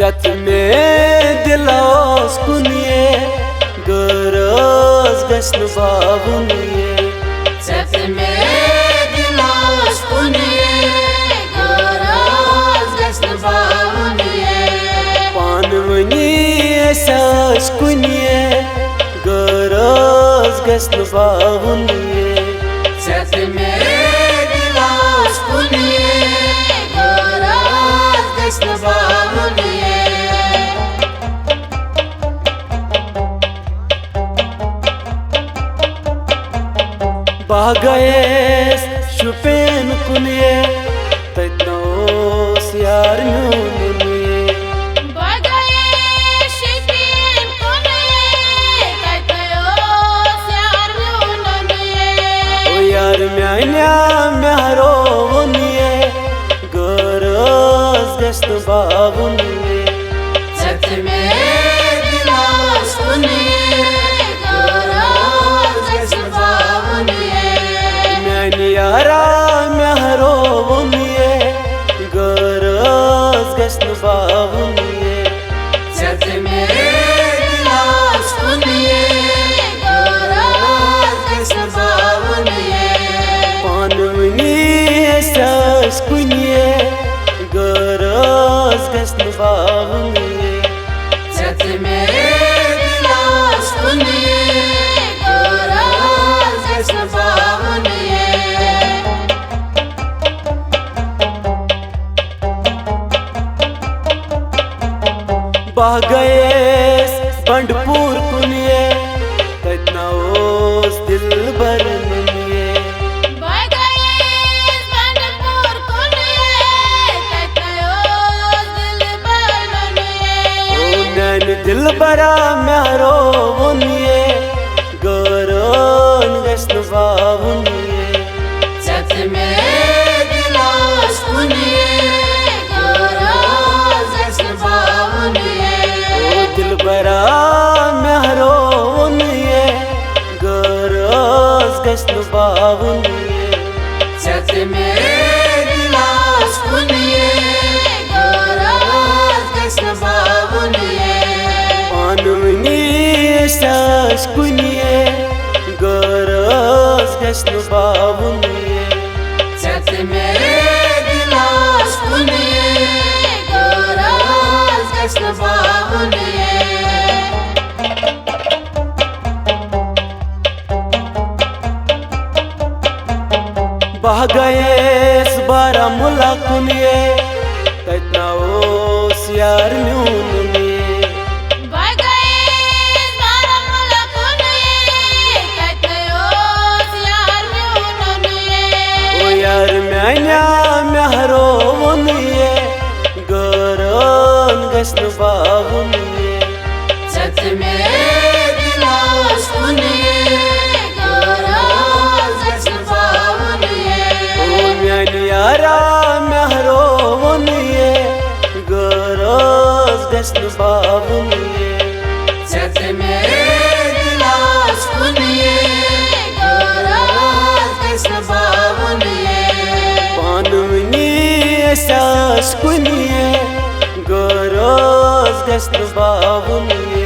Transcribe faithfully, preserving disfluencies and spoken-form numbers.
ژےٚ تہٕ مےٚ دِلس کُن یے، غٲرس گژھِ نہٕ باوُن یے۔ ژےٚ تہٕ مےٚ دِلس کُن یے، غٲرس گژھِ نہٕ باوُن یے۔ پانہٕ ؤنی أسۍ ٲسۍ کُنہِ، غٲرس گژھِ نہٕ باوُن یے۔ ژےٚ تہٕ مےٚ دِلس کُن یے، غٲرس گژھِ نہٕ باوُن یے۔ بہٕ گٔیَس شُپین کُن یے، تَتہِ نہ اوس یار میون یے۔ بہٕ گٔیَس شُپین کُن یے، تَتہِ نہ اوس یار میون یے۔ او یار میانیا مہرو ووٚن یے، غٲرس گژھِ نہٕ باوُن یے۔ ژےٚ تہٕ مےٚ دِلس کُن یے، غٲرس گژھِ نہٕ باوُن یے۔ میانہِ یارا مہرو ووٚن یے، غٲرس گژھِ نہٕ باوُن یے۔ ژےٚ تہٕ مےٚ دِلس کُن یے، غٲرس گژھِ نہٕ باوُن یے۔ پانہٕ ؤنی أسۍ ٲسۍ کُنہِ، غٲرس گژھِ نہٕ باوُن یے۔ ژےٚ تہٕ مےٚ دِلس کُن یے، غٲرس گژھِ نہٕ باوُن یے۔ بہٕ گٔیَس بنڈپور کُن یے، تَتہِ نہ اوس دِلبر نُن یے۔ بہٕ گٔیَس بنڈپور کُن یے، تَتہِ نہ اوس دِلبر نُن یے۔ او میانہِ دِلبرا مہرو ووٚن یے، غٲرن گژھِ نہٕ باوُن یے۔ ژےٚ تہٕ مےٚ دِلس کُن یے، غٲرس گژھِ نہٕ باوُن یے۔ او دِلبرا مہرو ووٚن یے، غٲرس گژھِ نہٕ باوُن یے۔ ژےٚ تہٕ مےٚ دِلس کُن یے، غٲرس گژھِ نہٕ باوُن یے۔ پانہٕ ؤنی أسۍ ٲسۍ کُنہِ، غٲرس گژھِ نہٕ باوُن یے۔ ژےٚ تہٕ مےٚ دِلس کُن یے، غٲرس گژھِ نہٕ باوُن یے۔ بہٕ گٔیَس بارہمولہ کُن یے، تَتہِ نہ اوس یار میون یے۔ بہٕ گٔیَس بارہمولہ کُن یے، تَتہِ نہ اوس یار میون یے۔ او یار میانیا مہرو ووٚن یے، غٲرن گژھِ نہٕ باوُن یے۔ ژےٚ تہٕ مےٚ دِلس کُن یے، غٲرس گژھِ نہٕ باوُن یے۔ او میانہِ یارا مہرو ووٚن یے، غٲرس گژھِ نہٕ باوُن یے۔ ژےٚ تہٕ مےٚ دِلس کُن یے، غٲرس گژھِ نہٕ باوُن یے۔ پانہٕ ؤنی أسۍ ٲسۍ کُنہِ، غٲرس گژھِ نہٕ باوُن یے۔